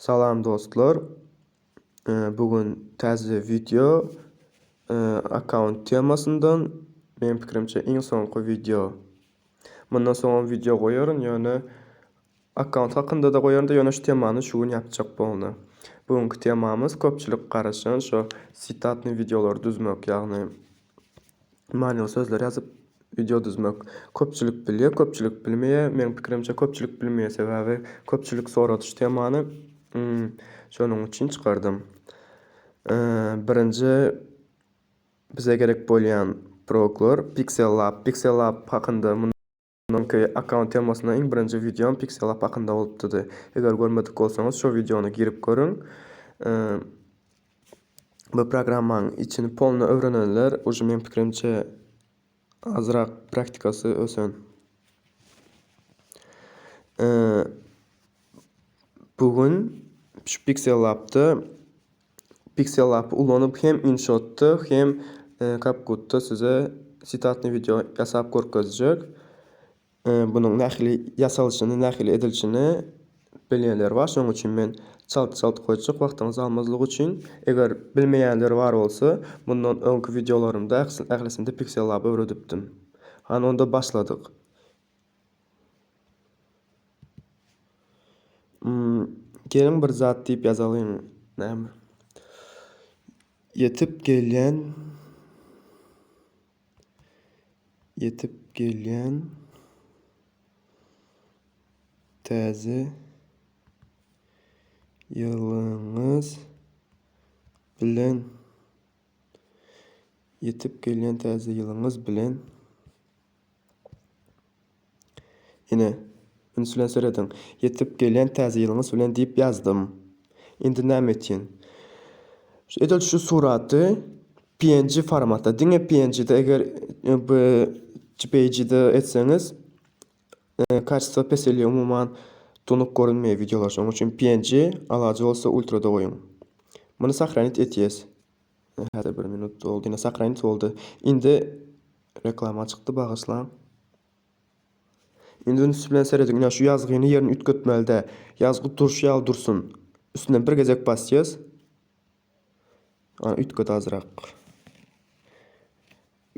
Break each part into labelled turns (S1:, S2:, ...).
S1: Salam dostlar. Bu gün täze wideo akkaunt temasyndan meň pikirimçe iň soňky wideo. Mundan soňam wideo goýaryn ýöne akkaunt hakynda-da goýaryn-da ýöne şu temany şu gün ýapjak boldy. Bu günki temamyz köpçülik garaşan şo sitatnyý wideolary düzmek ýagny Manyly sözler ýazyp wideo düzmek. Köpçülik bilýär, köpçülik bilmeýär. Meň pikirimçe köpçülik bilmeýär sebäbi köpçülik sorady şu temany. Şonuň üçin çykardym. Birinji bize gerek bolýan proglar Pixel Lab. Pixel Lab hakynda mundanky akkaunt temasynda iň birinji wideom Pixel Lab hakynda bolupdydy. Eger görmedik bolsaňyz şo wideony girip görüň. Bu programmaň içini polny öwrenenler uje meň pikirimçe azrak praktikasy ösen. Bu gün şu Pixel Labda Pixel Lab ulanyp hem InShotda hem CapCutda size sitatny wideo ýasap görkezjek. Bunuň nähili ýasalyşyny, nähili edilişini bilýänler bar. Şonuň üçin men çalt-çalt goýjak wagtyňyzy almazlyk üçin. Eger bilmeýänler bar bolsa, mundan öňki wideolarymda ählisinde Pixel Lab öwredipdim. Hany onda başladyk. Geliň bir zat diýip ýazalyň. Näme? Ýetip gelýän Ýetip gelýän täze ýylyňyz bilen Ýetip gelýän täze ýylyňyz bilen Ine, üns bilen serediň. Ýetip gelýän täze ýylyňyz bilen diýip ýazdym. Indi näme etýin? Şu edil şu suraty PNG formatda, diňe PNG-de eger bu JPG-de etseňiz, kaçestvo peselýär, umuman donuk görünmeýär wideolar. Şonuň üçin PNG alajy bolsa ultrada goýuň. Muny sahranit etýäs. Häzir bir minut boldy. Ine sahranit boldy. Indi reklama çykdy, bagyşlaň. Indi üns bilen serediň, ine şu ýazgyny ýerini üýtgetmeli däl. Ýazgy durşy ýaly dursun. Üstünden bir gezek basýas. Ana üýtgedi azrak.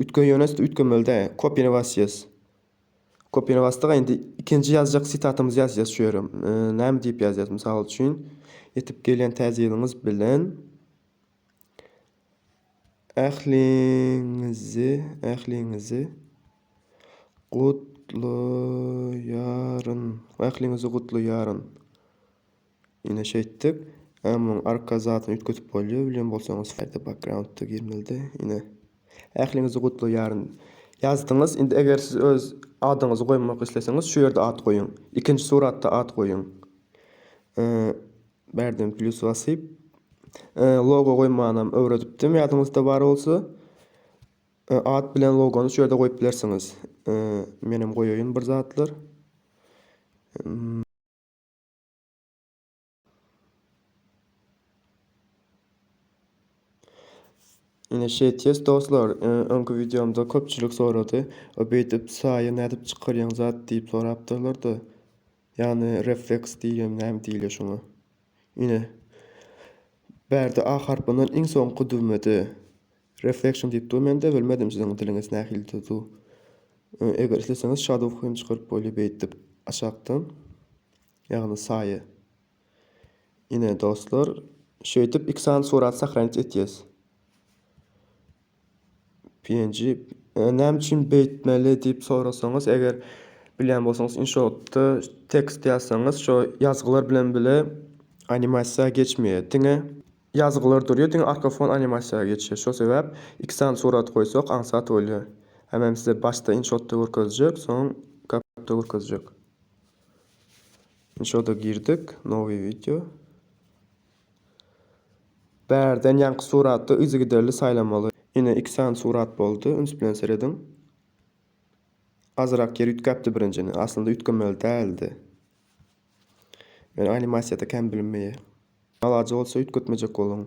S1: Üýtge ýöne üsti üýtgemeli däl. Kopýany basýas. Kopýany basdyk, indi ikinji ýazjak sitatymyzy ýazýas şu ýere. Näme diýip ýazýas? Mysal üçin, ýetip gelýän täze ýylyňyz bilen Ähliňizi, ähliňizi gutlaýaryn. Ähliňizi gutlaýaryn. Ine şeýtdik. Ä munuň arka zadyny üýtgedip bolýar, bilýän bolsaňyz faýlda background-da girmelide. Ine. Ähliňizi gutlaýaryn. Ýazdyňyz. Indi eger siz öz adyňyzy goýmak isleseňiz şu ýerde at goýuň. Ikinji suratda at goýuň. Bärden plýus basyp, logo goýmanam öwredipdim ýadyňyzda bar bolsa. At bilen logony şu ýerde goýup bilersiňiz. Menem goýaýyn bir zatlar. Ine şeýtýäs dostlar, öňki wideomda köpçülik sorady. O beýdip saýa nädip çykarýaň zat diýip sorapdyrlar-da. Ýagny refleks diýilýärmi näme diýilýär şoňa. Ine. Bärde A harpyndan iň soňky düwmede reflection diýip dur mende bilmedim siziň diliňiz nähili dur. Eger isleseňiz shadow hem çykaryp bolýar beýdip aşakdan. Ýagny saýa. Ine dostlar şeýdip iki sany surat sahranit etýäs. PNG näme üçin beýtmeli diýip sorasaňyz, eger bilýän bolsaňyz InShotda tekst ýazsaňyz şo ýazgylar bilen bile animasiýa geçmeýär. Diňe ýazgylar durýar, diňe arka fon animasiýa geçýär. Şo sebäp iki sany surat goýsak aňsat bolýar. Hemem size başda InShotda görkezjek, soň CapCutda görkezjek. InShota girdik, nowy wideo. Bärden ýaňky suratda yzygiderli saýlamaly. Ine iki sany surat boldy, üns bilen serediň. Azrak ýeri üýtgäpdi birinjini, aslynda üýtgemeli däldi. Ýöne animasiýada kän bilinmeýär. Alajy bolsa üýtgetmejek boluň.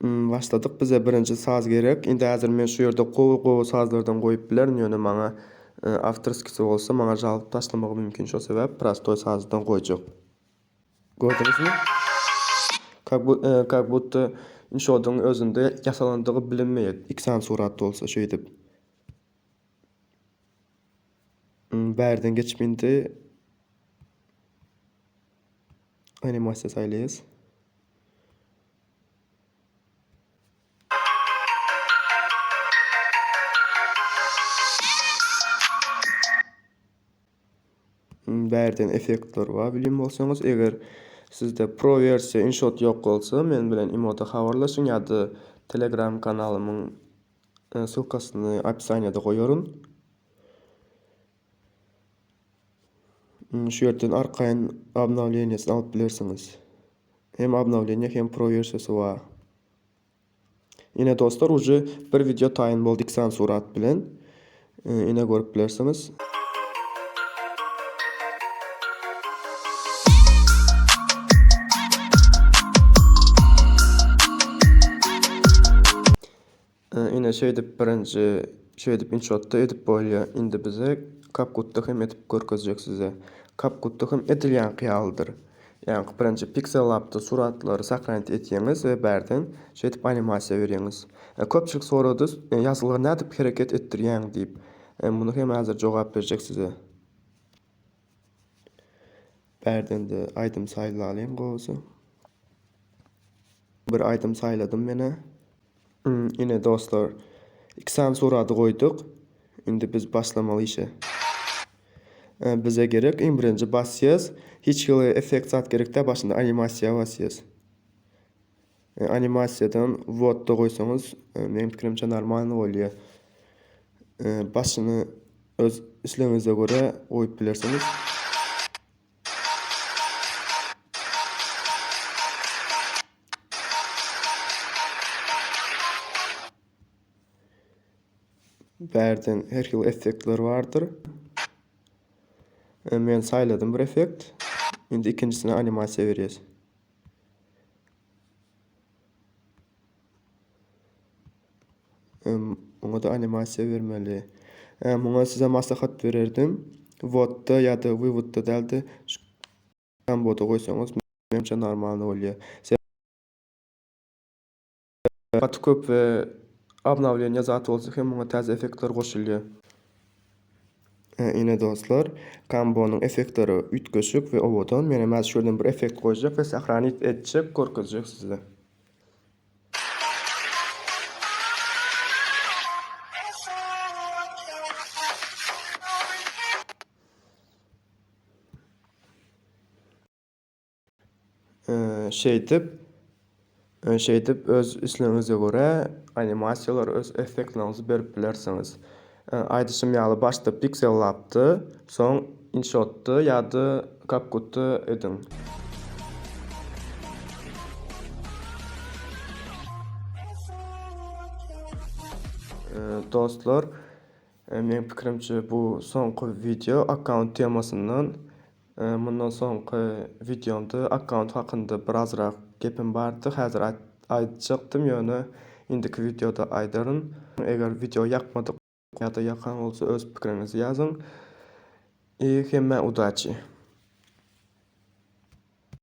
S1: Başladyk bize birinji saz gerek. Indi häzir men şu ýerde gowy gowy sazlardan goýup bilerin ýöne maňa awtorskisi bolsa maňa žalyp taşlamagy mümkin şo sebäp prostoý sazdan goýjak. Gördüňizmi? Как bu как budda InShot-yň özünde ýasalandygy bilinmeýär. Iki sany surat bolsa şeýdip. Bärden geçip indi animasiýa saýlaýas. Bärden effektler bar bilýän bolsaňyz. Eger sizde pro wersiýa InShot ýok bolsa, men bilen imoda habarlaşyň ýa-da Telegram kanalymyň ssylkasyny opisaniýada goýaryn. Şu ýerden arkaýyn obnowleniýesini alyp bilersiňiz. Hem obnowleniýe hem pro wersiýasy bar. Ine dostlar uje bir wideo taýyn boldy iki sany surat bilen. Ine görüp bilersiňiz. Ine şeýdip birinji şeýdip inşotda edip bolýar. Indi bize CapCut-da hem edip görkezjek size. CapCut-da hem edil ýaňky ýalydyr. Ýaňky birinji Pixel Lab-da suratlary sahranit etýäňiz we bärden şeýdip animasiýa berýäňiz. Köpçülik sorady, ýazgylary nädip hereket etdirýäň diýip. Muny hem häzir jogap berjek size. Bärden-de aýdym saýlalyň gowusy. Bir aýdym saýladym menä. Ine dostlar, iki sany surady goýduk. Indi biz başlamaly işe. Bize gerek iň birinji basýas. Hiç hili effekt zat gerek däl, başynda animasiýa basýas. Animasiýadan wodda goýsaňyz, meň pikirimçe normalny bolýar. Başyny öz islegiňize görä goýup bilersiňiz. Bärden her hili effektler bardyr. Men saýladym bir effekt. Indi ikinjisine animasiýa berýäs. Muňa-da animasiýa bermeli. Muňa size maslahat bererdim. Wodda ýa-da Vividda däl-de, şu Kamboda goýsaňyz menimçe normalny bolýar. Gaty köp we obnowleniýa zat bolsa hem muňa täze effektler goşulýar. Ine dostlar, Kambonyň effektleri üýtgeşik we owadan. Menem häzir şu ýerden bir effekt goýjak we sahranit etjek, görkezjek size. Şeýdip, şeýdip öz islegiňize görä animasiýalar öz effektleriňizi berip bilersiňiz. Aýdyşym ýaly başda Pixel Lab-da, soň InShot-da ýa-da CapCut-da ediň. Dostlar, Meň pikirimçe bu soňky wideo akkaunt temasyndan. Mundan soňky wideomda akkaunt hakynda birazrak gepim bardy. Häzir aýtjakdym ýöne indiki wideoda aýdaryn. Eger wideo ýakmadyk ýa-da ýakan bolsa öz pikiriňizi ýazyň. I hemmä udaçi.